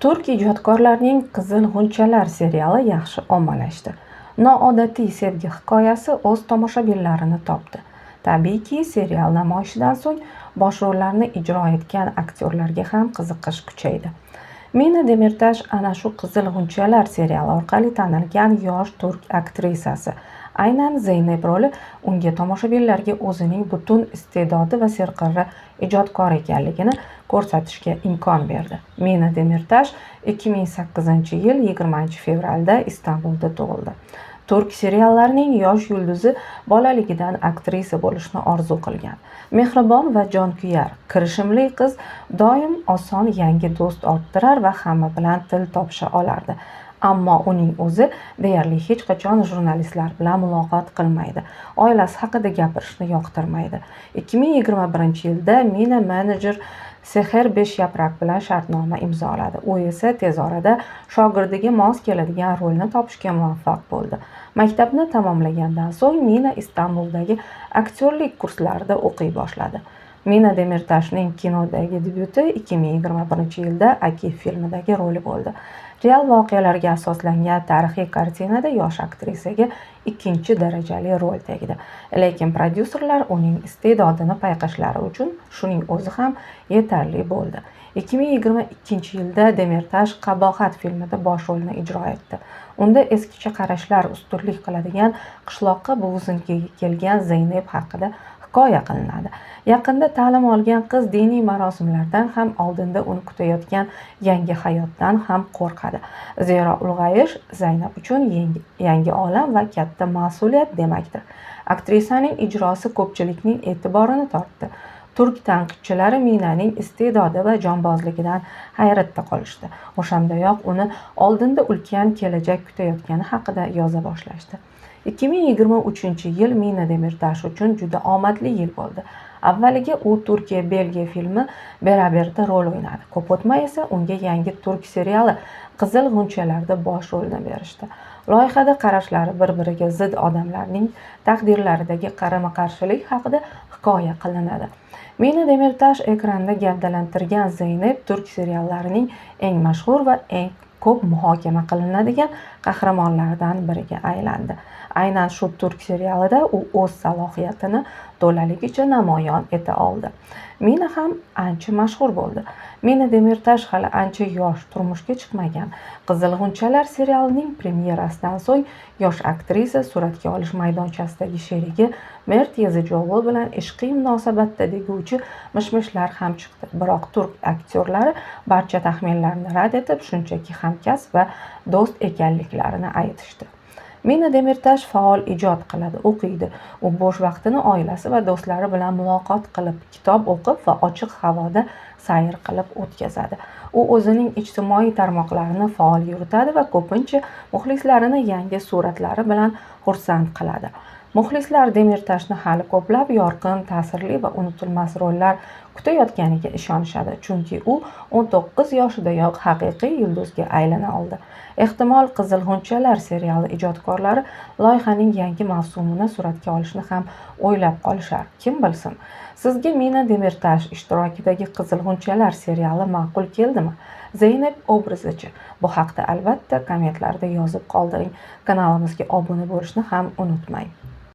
Turk ijodkorlarining "Qizil g'unchalar" seriali yaxshi ommalashdi. Noodatiy sevgi hikoyasi o'z tomoshabinlarini topdi. Tabiiyki, serial namoyishidan so'ng bosh rollarni ijro etgan aktyorlarga ham qiziqish kuchaydi. Mina Demirtash ana shu "Qizil g'unchalar" seriali orqali tanilgan yosh turk aktrisasi. Aynan Zeynep roli unga tomoshabinlarga o'zining butun iste'dodi va serqirra ijodkor ekanligini ko'rsatishga imkon berdi. Mina Demirtash 2008-yil 20-fevralda Istanbulda tug'ildi. Turk seriallarining yosh yulduzi bolaligidan aktrisa bo'lishni orzu qilgan. Mehribon va jonkuyar, kirishimli qiz doim oson yangi do'st orttirar va hamma bilan til topisha olardi. Ammo uning o'zi deyarli hech qachon jurnalistlar bilan muloqot qilmaydi. Oilasi haqida gapirishni yoqtirmaydi. 2021-yilda Mina menejer Seher Beshyaprak bilan shartnoma imzoladi. U esa tez orada shogirdiga mos keladigan rolni topishga muvaffaq bo'ldi. Maktabni tamomlagandan so'ng Mina Istanbuldagi aktyorlik kurslarida o'qiy boshladi. Mina Demirtashning kinodagi debyuti 2021-yilda "Akif" filmidagi roli bo'ldi. Real voqealarga asoslangan tarixiy kartinada yosh aktrisaga ikkinchi darajali rol tegdi. Lekin prodyuserlar uning iste'dodini payqashlari uchun shuning o'zi ham yetarli bo'ldi. 2022-yilda Demirtash "Qabohat" filmida bosh rolni ijro etdi. Unda eskicha qarashlar ustunlik qiladigan qishloqqa buvisinikiga kelgan Zeynep haqida hikoya qilinadi. Yaqinda ta'lim olgan qiz diniy marosimlardan ham, oldinda uni kutayotgan yangi hayotdan ham qo'rqadi. Zero ulg'ayish Zaynab uchun yangi olam va katta mas'uliyat demakdir. Aktrisaning ijrosi ko'pchilikning e'tiborini tortdi. Turk tanqidchilari Minaning iste'dodi va jonbozligidan hayratda qolishdi. O'shandayoq uni oldinda ulkan kelajak kutayotgani haqida yoza boshlashdi. 2023-yil Mina Demirtash uchun juda omadli yil bo'ldi. Avvaliga u Turkiya-Belgiya filmi "Beraber"da rol o'ynadi. Ko'p o'tmay esa unga yangi turk seriali "Qizil g'unchalar"da bosh rolni berishdi. Loyihada qarashlari bir-biriga zid odamlarning taqdirlaridagi qarama-qarshilik haqida hikoya qilinadi. Mina Demirtash ekranda gavdalantirgan Zeynep turk seriallarining eng mashhur va eng ko'p muhokama qilinadigan qahramonlaridan biriga aylandi. Aynan shu turk serialida u o'z salohiyatini to'laligicha namoyon eta oldi. Mina ham ancha mashhur bo'ldi. Mina Demirtash hali ancha yosh, turmushga chiqmagan. "Qizil g'unchalar" serialining premyerasidan so'ng yosh aktrisa suratga olish maydonchasidagi sherigi Mert Yazıcıoğlu bilan ishqiy munosabatda deguvchi mish-mishlar ham chiqdi. Biroq turk aktyorlari barcha taxminlarni rad etib, shunchaki hamkasb va do'st ekanliklarini aytishdi. Mina Demirtash faol ijod qiladi, o'qiydi. U bo'sh vaqtini oilasi va do'stlari bilan muloqot qilib, kitob o'qib va ochiq havoda sayr qilib o'tkazadi. U o'zining ijtimoiy tarmoqlarini faol yuritadi va ko'pincha muxlislarini yangi suratlari bilan xursand qiladi. Muxlislar Demirtashni hali ko'plab yorqin, ta'sirli va unutilmas rollar kutayotganiga ishonishadi, chunki u 19 yoshidayoq haqiqiy yulduzga aylana oldi. Ehtimol, "Qizil g'unchalar" seriali ijodkorlari loyihaning yangi mavsumini suratga olishni ham o'ylab qolishar. Kim bilsin? Sizga Mina Demirtash ishtirokidagi "Qizil g'unchalar" seriali ma'qul keldimi? Zeynep obrazichi? Bu haqda albatta kommentlarda yozib qoldiring. Kanalimizga obuna bo'lishni ham unutmang.